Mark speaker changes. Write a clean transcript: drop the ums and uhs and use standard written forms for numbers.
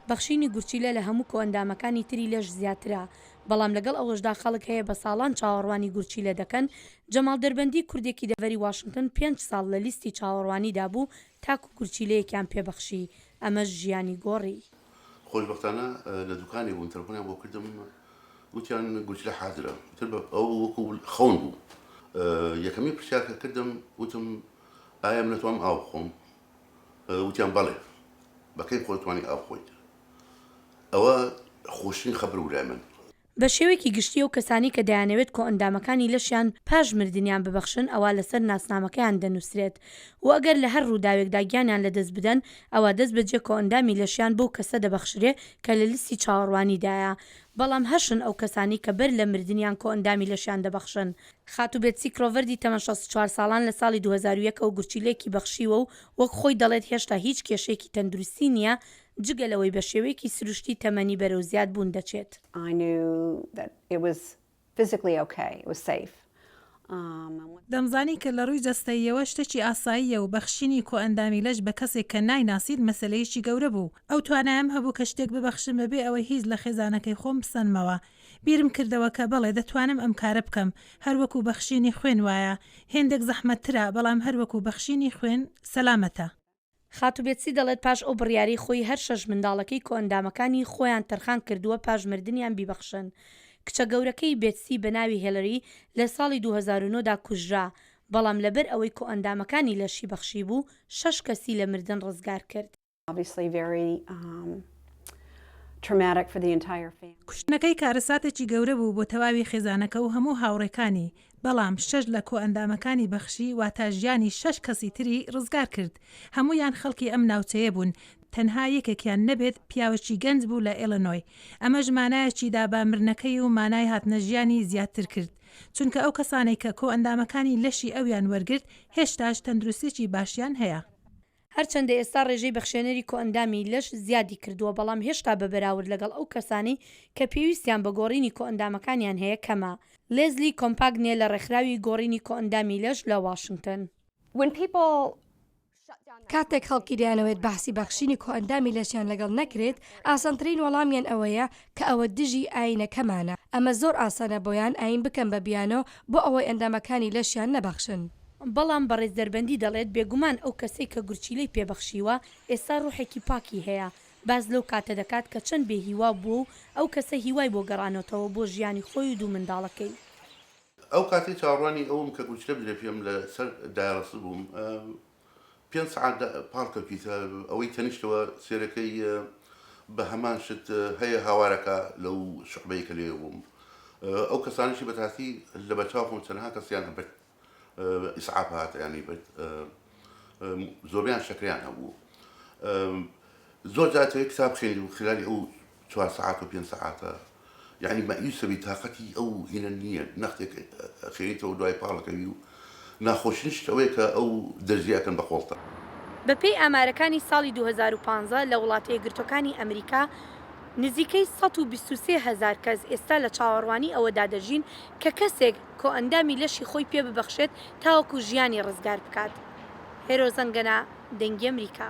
Speaker 1: بەخشینی گورچیلە لە هەموو کۆئەندامەکانی تری لەش زیاترە، بەڵام لەگەڵ ئەوەشدا خەڵک هەیە بە ساڵان چاوەڕوانی گورچیلە دەکەن، جەماڵ دەربەندی کوردێکی دەڤەری واشنتن پێنج ساڵ لە لیستی چاوەڕوانیدا بوو تاکو گورچیلەیەکیان پێ بەخشی، ئەمەش ژیانی گۆڕی.
Speaker 2: خۆشبەختانە لە دوکانێک بووم تەلەفۆنیان بۆ کردم وتیان گورچیلە حازرە ئیتر ئەو وەکو خەون بوو یەکەمین پرسیار کە کردم وتم ئایا من ئەتوانم ئاو بخۆم وتیان بەڵێ بە کەیف خۆت توانی ئاو بخۆیت ئەوە خۆشترین خەبەر بوو لای من.
Speaker 1: بە شێوەیەکی گشتی ئەو کەسانەی کە دەیانەوێت کۆئەندامەکانی لەشیان پاش مردنیان ببەخشن ئەوا لەسەر ناسنامەکەیان دەنوسرێت و ئەگەر لە هەر ڕووداوێکدا گیانیان لەدەست بدەن ئەوا دەست بەجێ کۆئەندامی لەشیان بەو کەسە دەبەخشرێ کە لە لیستی چاوەڕوانیدایە بەڵام هەشن ئەو کەسانەی کە بەر لە مردنیان کۆئەندامی لەشیان دەبەخشن. خاتوو بێتسی کرۆڤەردی تەمەن 64 ساڵان لە ساڵی 2001 ەوە گورچیلەیەکی بەخشیوە و وەک خۆی دەڵێت هێشتا هیچ کێشەیەکی تەندروستی نییە جگە لەوەی بە شێوەیەکی سروشتی تەمەنی بەرەو زیاد بوون دەچێت.
Speaker 3: دەمزانی کە لە ڕووی جەستەییەوە شتێکی ئاساییە و بەخشینی کۆئەندامی لەش بە کەسێک کە نایناسیت مەسەلەیەکی گەورە بوو. ئەو توانایەم هەبوو کە شتێک ببەخشم بەبێ ئەوەی هیچ لە خێزانەکەی خۆم بسەنمەوە. بیرم کردەوە کە بەڵێ دەتوانم ئەم کارە بکەم، هەر وەکو بەخشینی خوێن وایە. هێندێک زەحمەتترە، بەڵام هەر وەکو بەخشینی خوێن سەلامەتە.
Speaker 1: خاتوو بێتسی دەڵێت پاش ئەو بڕیارەی خۆی هەر شەش منداڵەکەی کۆئەندامەکانی خۆیان تەرخان کردووە پاش مردنیان بیبەخشن. کچە گەورەکەی بێتسی بە ناوی هێلری لە ساڵی 2009 دا کوژرا، بەڵام لەبەر ئەوەی کۆئەندامەکانی لەشی بەخشیبوو شەش کەسی لە مردن ڕزگار کرد.
Speaker 3: کوشتنەکەی کارەساتێکی گەورە بوو بۆ تەواوی خێزانەکە و هەموو هاوڕێکانی، بەڵام شەش لە کۆئەندامەکانی بەخشی واتە ژیانی شەش کەسی تری ڕزگار کرد، هەموویان خەڵکی ئەم ناوچەیە بوون، تەنها یەکێکیان نەبێت پیاوێکی گەنج بوو لە ئێلنۆی، ئەمەش مانایەکی دا بە مرنەکەی و مانای هاتنە ژیانی زیادتر کرد، چونکە ئەو کەسانەی کە کۆئەندامەکانی لەشی ئەویان وەرگرت هێشتاش تەندروستیەکی باشیان هەیە.
Speaker 1: هەرچەندە ئێستا ڕێژەی بەخشێنەری کۆئەندامی لەش زیادی کردووە، بەڵام هێشتا بە بەراورد لەگەڵ ئەو کەسانەی کە پێویستیان بە گۆڕینی کۆئەندامەکانیان هەیە کەمە. لێزلی کۆمپاگنێ لە ڕێکخراوی گۆڕینی کۆئەندامی لەش لە واشنتن.
Speaker 4: کاتێک خەڵکی دەیانەوێت بەحسی بەخشینی کۆئەندامی لەشیان لەگەڵ نەکرێت، ئاسانترین وەڵامیان ئەوەیە کە ئەوە دژی ئایینەکەمانە. ئەمە زۆر ئاسانە بۆیان ئایین بکەن بە بیانۆ بۆ ئەوەی ئەندامەکانی لەشیان نەبەخشن.
Speaker 1: بەڵام بەڕێز دەربەندی دەڵێت بێگومان ئەو کەسەی کە گورچیلەی پێ بەخشیوە ئێستا ڕوحێکی پاکی هەیە، باس لەو کاتە دەکات کە چەند بێ هیوا بووە و ئەو کەسە هیوای بۆ گەڕانۆتەوە بۆ ژیانی خۆی و دوو منداڵەکەی.
Speaker 2: ئەو کاتەی چاوەڕوانی ئەوم کە گورچیلە بدرێ پێم لە سەر دایەڵسز بووم پێنج سەعات پاڵ کەوتیتە ئەوەی تەنیشتەوە سێرەکەی بە هەمان شت هەیە هاوارەکە لەو شعبەی کە لێ بووم ئەو کەسانیشی بەتاسی لە بەرچاو خۆم چەندها کەسیان برد ئیسعاف هات ینی برد زۆربیان شەکریان هەبوو زۆر جار تەوێ کتاب خوێنی و خلالی ئەو چوار سەعات و پێنج سەعاتە یعنی مەئیوسە بی تاقەتی ئەو هینە نییە نەختێک خوێنیتەوە دوای پاڵەکەوی و ناخۆشترین شت ئەوەیە کە ئەو دەرزیە ئەکەن بە قۆڵتا.
Speaker 1: بەپێی ئامارەکانی ساڵی 2015 لە وڵاتەیەکگرتووەکانی ئەمریکا نزیکەی 123 هەزار کەس ئێستا لە چاوەڕوانی ئەوەدا دەژین کە کەسێک کۆئەندامی لەشی خۆی پێ ببەخشێت تاوەکو ژیانی ڕزگار بکات. هێرۆ زەنگەنە، دەنگی ئەمریکا.